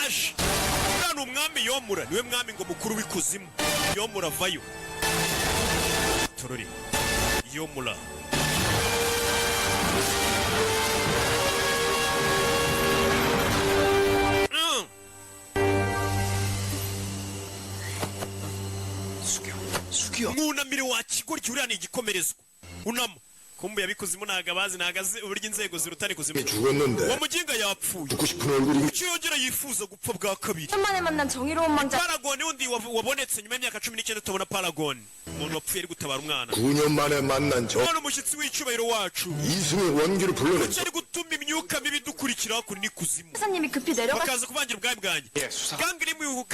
Yaje uriya ni umwami Yomura, niwe mwami ngo mukuru w'ikuzimu. Yomura avayo tururi Yomura. Mwunamire wa kigoryi, uriya ni igikomerezwa. Unama kumbu yabikuzimu, ntago abazi, ntago azi uburyo inzego zirutana ikuzimu. 죽었는데 Uwo muginga yapfuye. 죽고 싶은 얼굴이 Kuki yongera yifuza gupfa bwa kabiri? 만에 만난 정의로운 망자 Paragoni wundi wabonetse nyuma y'imyaka 19 tubona Paragoni, umuntu wapfuye ari gutabara umwana. 9년 만에 만난 저 None umushyitsi w'icyubahiro wacu, 이승의 원기를 불러낸 kuki ari gutuma imyuka mibi dukurikira hakuno n'ikuzimu, 사님이 급히 내려가 bakaza kuvangira ubwami bwanjye? Gangirimu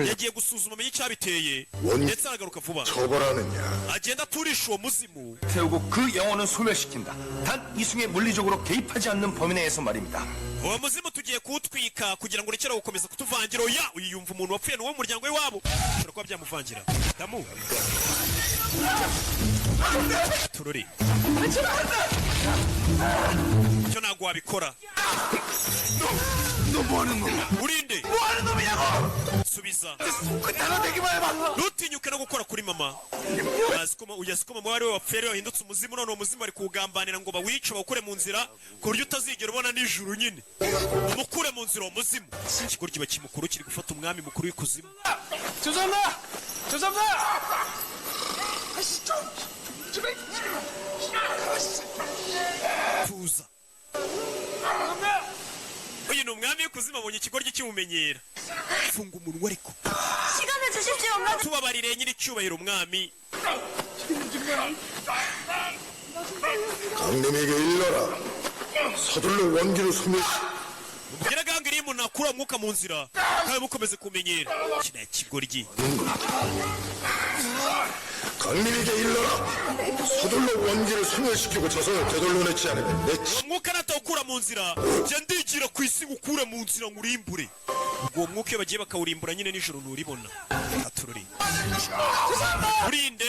yagiye gusuzuma amenye icyabiteye, Won- ndetse aragaruka vuba. 처벌하느냐. Agenda aturisha uwo muzimu. 태우고 그 영혼은 소멸시킨다. 단 이승에 물리적으로 개입하지 않는 범위 내에서 말입니다. Uwo muzimu tugiye kuwutwika kugira ngo urekere gukomeza kutuvangira. Oya, uyu yumva umuntu wapfuye ni uwo mu muryango we wabo, ushobora kuba byamuvangira. Damu tururi icyo ntabwo wabikora. 너 뭐하는 놈이야? Urinde? 뭐하는 놈이냐고! Subiza. 손끝 하나 대기만 해봐. Ntutinyuke no gukora kuri mama. Bazi ko uyu azi ko mama we ari we wapfuye, ariwe wahindutse umuzimu. None uwo muzimu bari kuwugambanira ngo bawice, bawukure mu nzira, ku buryo utazigera ubona nijuru nyine. Umukure mu nzira uwo muzimu. Ikigoryi kimukuru kiri gufata umwami mukuru w'ikuzimu. 죄송합니다. 죄송합니다. 아씨 좀 좀. Tuza. Uyu ni umwami w'ikuzimu, abonye ikigoryi kimumenyera. Funga umunwa ariko. 시간을 주십시오 엄마. Tubabarire nyiricyubahiro umwami. 강림에게 일러라. 서둘러 원기를 소멸. Mubwira Gangirimu nakura umwuka mu nzira kandi mukomeze kumenyera kiriya kigoryi. 강림에게 일러라. 서둘러 원기를 소멸시키고 조선을 되돌려내지 않으면 내 Uwo mwuka natawukura mu nzira, jya ndigira ku isi ngukure mu nzira ngurimbure. Ubwo uwo mwuka iyo bagiye bakawurimbura nyine, nijoro nturibona atururi urinde.